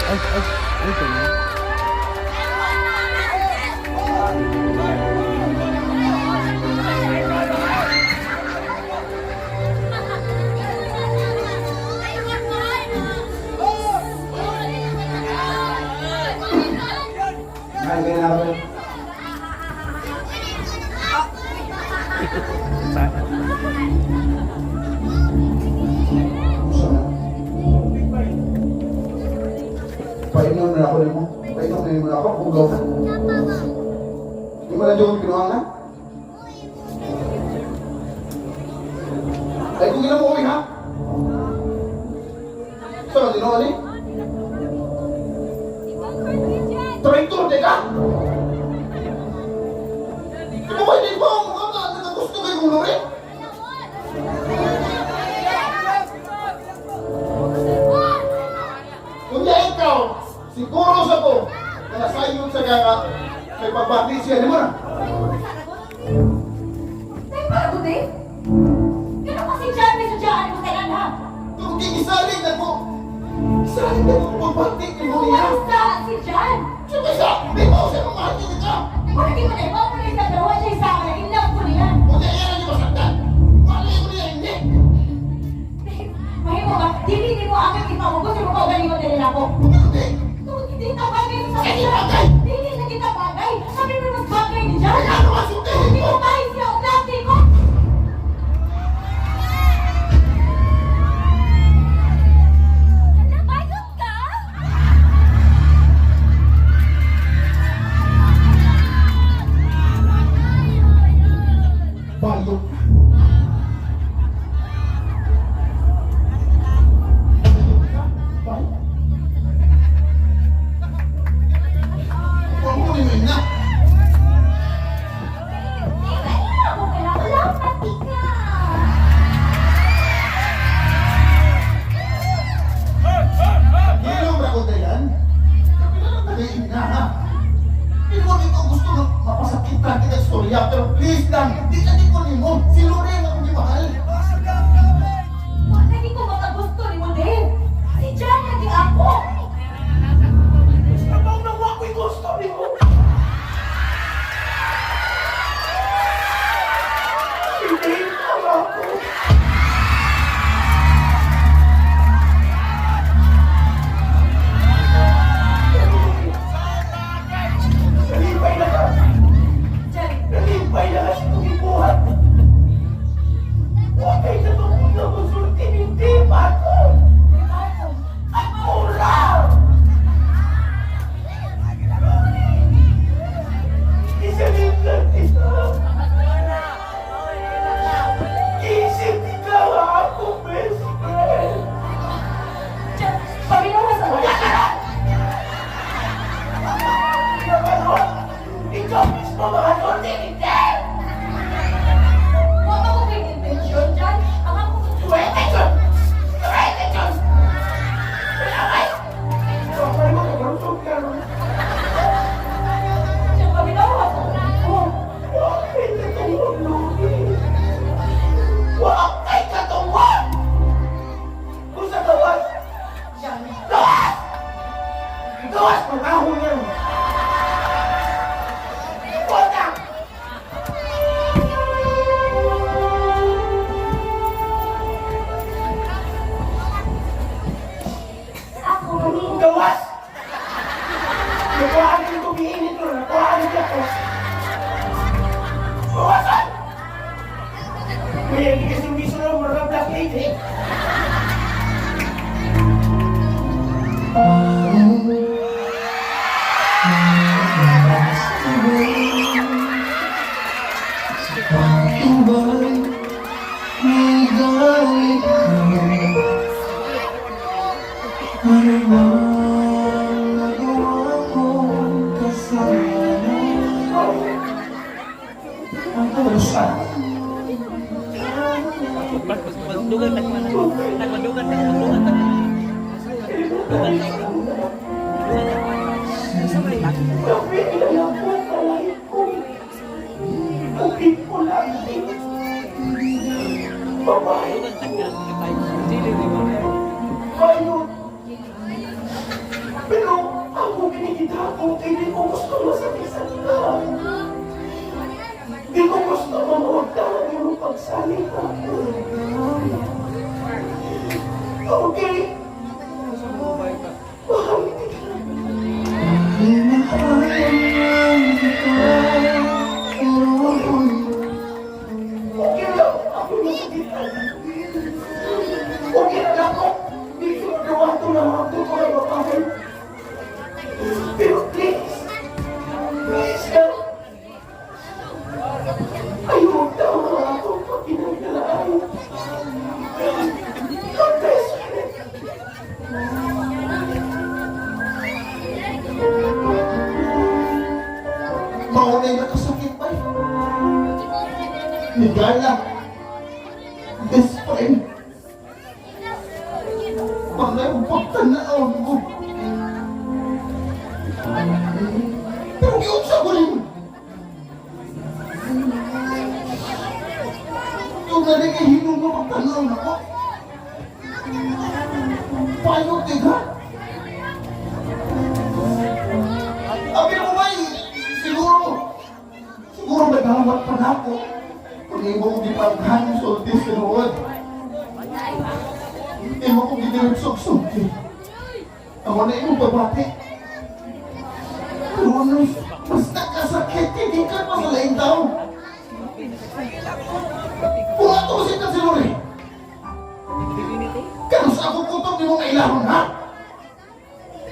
Ay, ay, ay, ay. Ay, ganyan ako eh. Gusto na. Painom na ako nimo. Painom na nimo na ako. Bugaw na. Di mo lang yung kinuha na? Ay, kung ginamo ko ha? Saan ang tinuha ni? Traitor, teka! Di ba hindi ba ang mukha ka nakagusto kay Gulo rin? Kunya ikaw, siguro sa ko, na nasayon sa kaka, may pagbati siya ni mo na. Dahil para ko, Dave. Ganun kasi dyan, may sadyaan mo tanan ha. Kung gigisalig na ko, gisalig na ko pagbati ni mo niya. Basta si Jan. Siyempre sa, di ba siya mamahal niya ka? Wala di mo na, iba mo na isa, dalawa siya isa akin, in love ko niyan. Kunya yan ang masaktan. Wala ko niya hindi. Dave, mahimo ka, dili ni mo aking ipamugos, yung mga galingon nila ako. Hindi. Tungkol hindi ka bagay sa Hindi kanya. bagay! Dili na kita bagay. Sabi mo mas bagay ni Jan. Kaya ano ang sultihin Hindi ko? ko kaya siya, ang dati ko. Hala, bayot ka? Bayot. Bayot. Huwag mo rin na. Di ba ako kailangan lang pati ka? Hilom ra ko dayan. Kapila na ha. Hindi ko rin gusto na mapasakitan kita istorya, pero please lang, di ka di ko nimo. Si Lorena akong gimahal. Wala di ko makagusto ni mo, Dave. Si Jan lagi ako. Sabaw na wako'y gusto nimo. Hindi ang ako. Nalipay na ka. Jan, Nalipay na ka sa itong ibuhat. Huwag kayo natungkol na konsultin, hindi pa ako. Marco. Ako lang! Isalim lang kita. Isip ikaw ang akong best friend. Jan, paminawas ako. Ano? Ikaw mismo mga sulti, hindi! Huwag ako kay intensyon, Jan. Ang ako Pwede yun! Pwede yun! Salamat! Kapal mo, kamarusog ka ron. Jan, paminawas ako. Oh. Huwag kay katungod, Lugi. Huwag kay katungod! Kung sa gawas, Jan, gawas! Gawas mo, kahon yan! Huwag na! Ako, Gawas! Nakuhaan ko yung tumiinit ro, nakuhaan ko ako. Gawasan! May hindi kasi miso na mga black lady. Ano bang nagawa kong kasalanan? Gawasan! Dugan tak mana? Tak dugan tak dugan tak. Dugan tak. Babae. Dugan tak. Dili di ba? Bayot. ako kay di ko gusto masakit ka. Di ko gusto mamuod ka ang iyong pagsalita. Okay. Mahal kita. Minahal man kita, pero ako'y Okay lang ako masakitan. Okay lang ako. Di ko magawa ito na ako ko na babae. Pero please, please lang. Ayaw daw ang akong pakinagalaan. I'm desperate. Maunay nakasakit pa eh. Higala. Best friend. Pangay ang pagtanaw mo. Pero giunsa ko rin. Yung na kay hinong mo pagtanaw na ko. Payo tiga. Abi mo ba siguro siguro nagawat pa na ako. Kung imo kong gipaghan yung sulti sa luod. Imo kong gidirigsog-sulti. Ako na imong babati. Pero ano, mas nakasakit, hindi ka pa sa laing tao. Kung ato si Lori, kanus ako kutob ni mong kailahon, ha?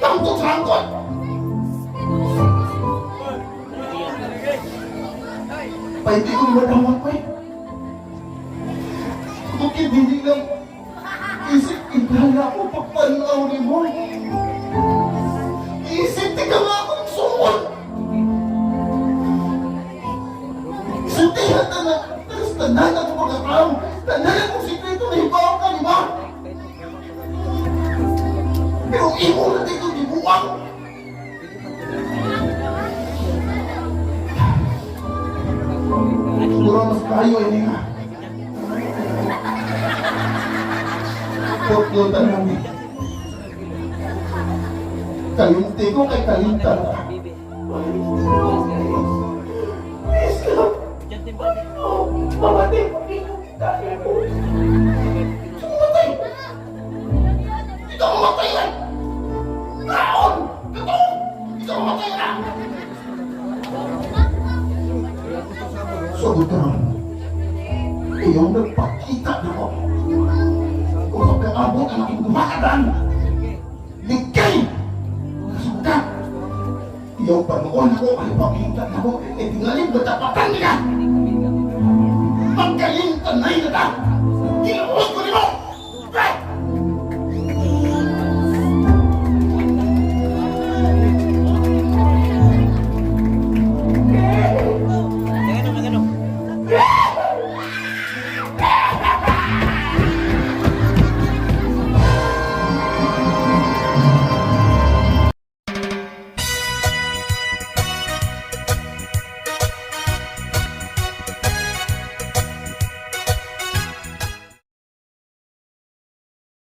Tangkot sa angkot! Pwede ko madamot ko eh. Bukid hindi lang isip inala ko pagpanaw ni mo. Isip di ka nga akong sungol. Sultihan na na, tapos tanan ako pagkatao. Tanan akong sikreto na hibaw ka, di ba? Pero imo na dito gibuang. Siguro mas kayo ini nga. Putlo tanan ni. Kalimti ko kay kalimta na. Please lang. Oh, mamatay ko di ko kita. Mamatay! Ikaw mamatay na! Taon! Ito! Ikaw mamatay na! Sugod ka ron. Iyong nagpakita na ko. Kung pagkaabot ang aking dumakatan, ligay! Sugod ka! Iyong panoon ako ay pakita na ko, e tingalin matapatan niya! Pagkaling tanay na ta! Ginoon!